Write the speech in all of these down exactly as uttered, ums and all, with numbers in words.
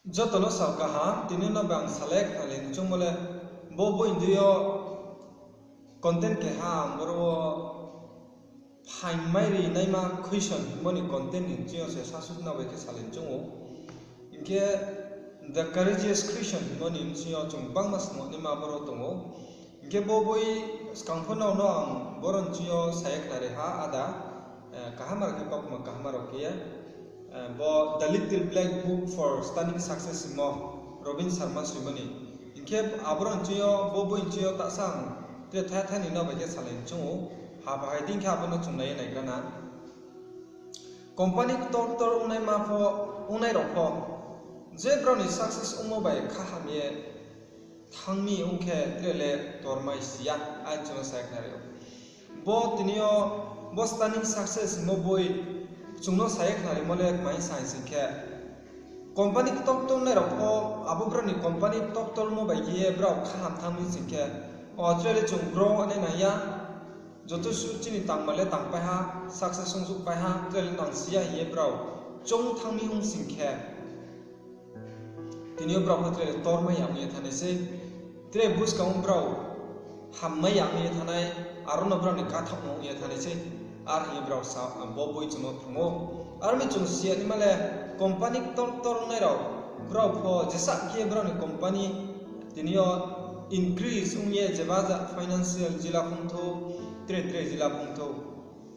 Joto no sal kaham, tini no bang salai khnalai ni choungmo le, bo boi ni deing yo content keha ang boro wo phaing mai ri naima question hingmo ni content ni bsing yo se sasu no bai khe salai ni choung ou. Hing khe The Courageous Christian hingmo ni bsing yo chung bangma snung naima boro tong ou. Hing khe bo boi skang pho no ang boro ni bsing yo sa ye khnari ha ada, kaham rao khe kaukma kaham rao khe ye, bo The Little Black Book for Stunning Success hingmo, Robin Sharma soimo ni. Hing khe aboro ni bsing yo, bo boi ni bsing yo tahsa ang tre thai thai ni no bai khe salai ni choung ou, haba hai dei khe abo no chung nai ye naigra na. Company ktor ktor ongnaima pho, ongnai rao pho, je brao ni success ongmo bai kha ham ye thanng mi ong khe tre le tormai si ya, are chung no sa ye khnari ou. Bo tini yo, bo Stunning Success hingmo boi chung no sa ye khnarimo le kmai sa hing sing khe, company ktor ktor ongnai rao pho, abo brao ni company ktor ktor ongmo bai khe ye brao kha ham thanng mi sing khe, o tre le chung grow nai nang ya, joto suh chini tangma le tangpai ha, success ongsuhpai ha, tre le nang si ya hing ye brao choung thanng mi ong sing khe, tini yo brao pho tre le tormai ya ong ye thanng nai sei, tre buskang wo brao hammai ya ong ye thanng nai, aro no brao ni kathaohmo ong ye thanng nai sei, are hing ye brao sa, bo boi chung no phrung ou. Aro mi chung si ya naima le, company ktor ktor ongnai rao, brao pho jesa khe brao ni company tini yo increase ong ye jeba ja financial jila phung thou, tre tre jila phung thou,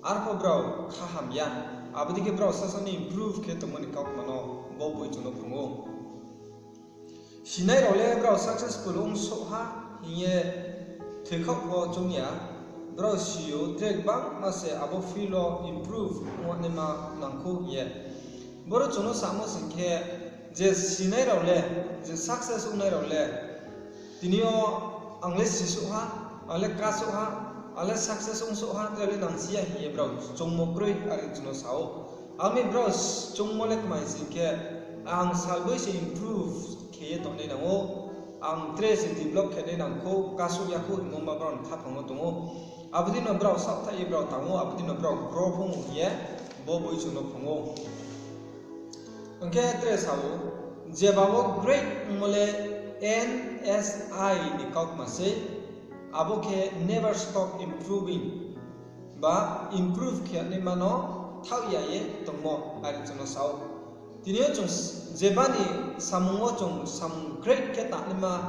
arpho brao kha ham ya. Abo dei khe brao sasaoh ni improve khe tongmo ni kaukma no bo boi chung no phrung ou. Sinai rao le brao successful ongsouh ha hing ye thoikhaoh pho choung ya, brao si ou tre gbangma se abo field wo improve ongnaima nangkhou hing ye. Boro chung no samo sing khe, je sinai rao le, je success ongnai rao le, tini yo ang le sisouh ha, ang le kasouh ha, ang le success ongsouh ha, tre le nang si ya hing ye brao choungmo kroi, are chung no sa ou. Ami brao choungmo le kmai sing khe, ang salboi se improve khe ye tongnai nang ou, ang tre se develop khe nai nangkhou, kasouh ya khou hingmo ma brao ni khaphang wo tong ou. Abo dei no brao saohthaih ye brao tang ou, abo dei no brao grow phung ou hing ye bo boi chung no phrung ou. Hing khe tre sa ou, jeba wo great ongmo le N S I ni kaukma sei, abo khe never stop improving, ba improve khe naima no thaoh ya ye tongmo, are chung no sa ou. Tini yo chung jeba ni samung wo chung samung great khe tangnaima,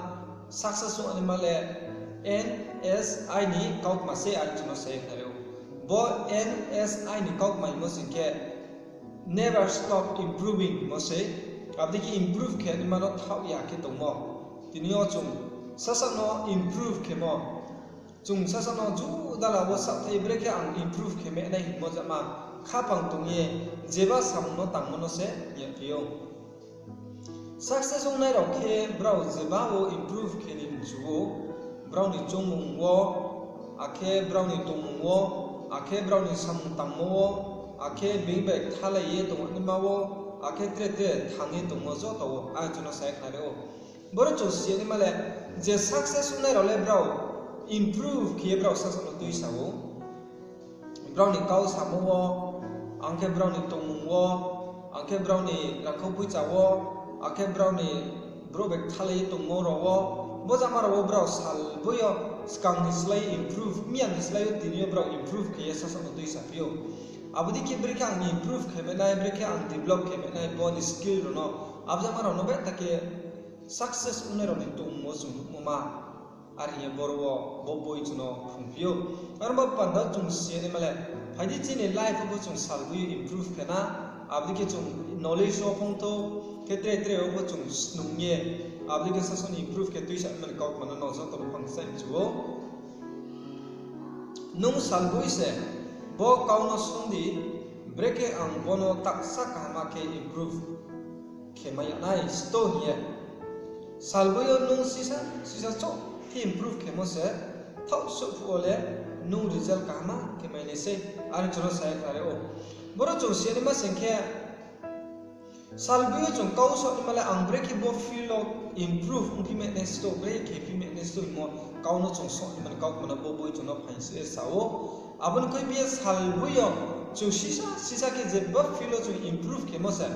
success ongnaima le N S I ni kaukma sei, are chung no sa ye khnari ou. Bo N S I ni kaukma hingmo sing khe, never stop improving hingmo sei, abo dei khe improve khe naima no thaoh ya khe tongmo. Tini yo chung sasaoh no improve khemo, chung sasaoh no judala wo saohthaih brekhe ang improve khe mai nai hingmo jama khaphang tong ye jeba samung no tangmo no se yaphi ou. Success ongnai rao khe brao jeba wo improve khe ni mchu ou, brao ni choungmung wo, akhe brao ni tongmung wo, akhe brao ni samung tangmo wo, akhe being bai kthalai ye tongnaima wo, akhe tre tre thanng ye tongmo joto wo, ang chung no sa ye khnari ou. Boro chung si ya naima le, je success ongnai rao le brao improve khe ye brao sasaoh no tuisa ou. Brao ni kau samo wo, ang khe brao ni tongmung wo, ang khe brao ni rangkhau poicha wo, akhe brao ni brouh bai kthalai ye tongmo rao wo, bo jama rao wo brao salboi yo, skang ni slái improve, miya ni slái yo tini yo brao improve khe ye sasaoh no tuisaphi ou. Abo dei khe brekhe ang improve khe mai nai, brekhe ang develop khe mai nai, bo ni skill rao no, abo jama rao no beta khe success ongnai rao ni tongmung wo chung nuhmo ma. Are hing ye boro wo bo boi chung no phrungphi ou. Aro bo panda chung si ya naima le, phai di chini life wo pho chung salboi yo improve khe na, abo dei khe chung knowledge wo phung thou, khe tre tre wo pho chung snung ye, abo dei khe sasaoh ni improve khe tuisa naima ni kaukma no joto no phang sai mchu ou. Nung salboi se bo kau no sung di, brekhe ang bo no taksa kaham khe improve khe mai ya nai sto hing ye. Salboi yo nung sisa sisa chouh khe improve khemo se, thaoh souh phuh wo le nung result kaham khe mai nai sei, are chung no sa ye khnari ou. Boro chung si ya naima sing khe, salboi yo chung kau souh naima le ang brekhe bo field wo improve ongphi mai nai sto, brekhe khe phi mai nai sto hingmo kau no chung souh naima ni kaukma no bo boi chung no phaing se sa ou. Abo ni khuiphi ye salboi yo chung sisa sisa khe je bo field wo chung improve khemo se,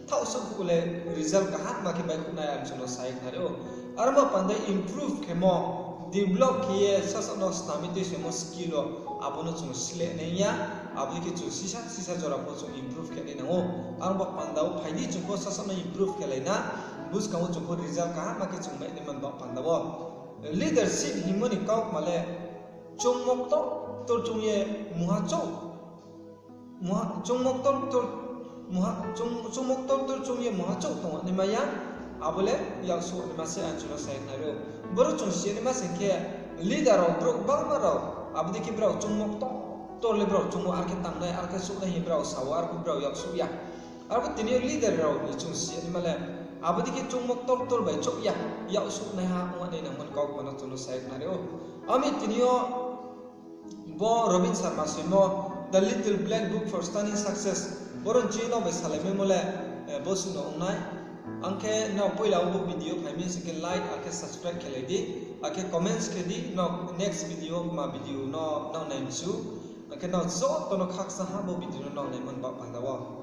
Thaoh souh phuh le result kaham ma khe baihkhouh nai, ang chung no sa ye khnari ou. Aro ba panda improve khemo, develop khe ye sasaoh no snam ye tuisemo skill wo, abo no chung sleh nai ya, abo dei khe chung sisa sisa jora pho chung improve khe nai nang ou. Aro ba panda wo phai di chung pho sasaoh no improve khe lai na, buskang wo chung pho result kaham ma khe chung mai nai man ba panda wo. Leadership hingmo ni kaukma le, choungmo ktor ktor choung ye mungha chouh, mungha, choungmo ktor ktor, mungha, choung-, choungmo ktor ktor choung ye mungha chouh tong naima ya, abo le yaksouh naima se ang chung no sa ye khnari ou. Boro chung si naima sing khe, leader rao brouh gbangma rao, abo dei khe brao choungmo ktor ktor le brao choung ou, arkhe tangnai, arkhe souhnai hing brao sa ou, arphuh brao yaksouh ya. Arphuh tini yo leader rao ni chung si naima le, abo dei khe choungmo ktor ktor bai chouh ya, yaksouh naiha ong nai nangmo ni kaukma no chung no sa ye khnari ou. Ami tini yo bo Robin Sharma soimo The Little Black Book for Stunning Success, boro ni chini nrao bai salaimaimo le, eh, bo suh no ong nai. Ang khe nrao poila wo bo video phai mi sing khe like, akhe subscribe khe lai di, akhe comments khe di, nrao next video ma video no nrao nai mchu. Ang khe nrao joto no khakchang ha bo video no nrao naimo ni baoh panda wo.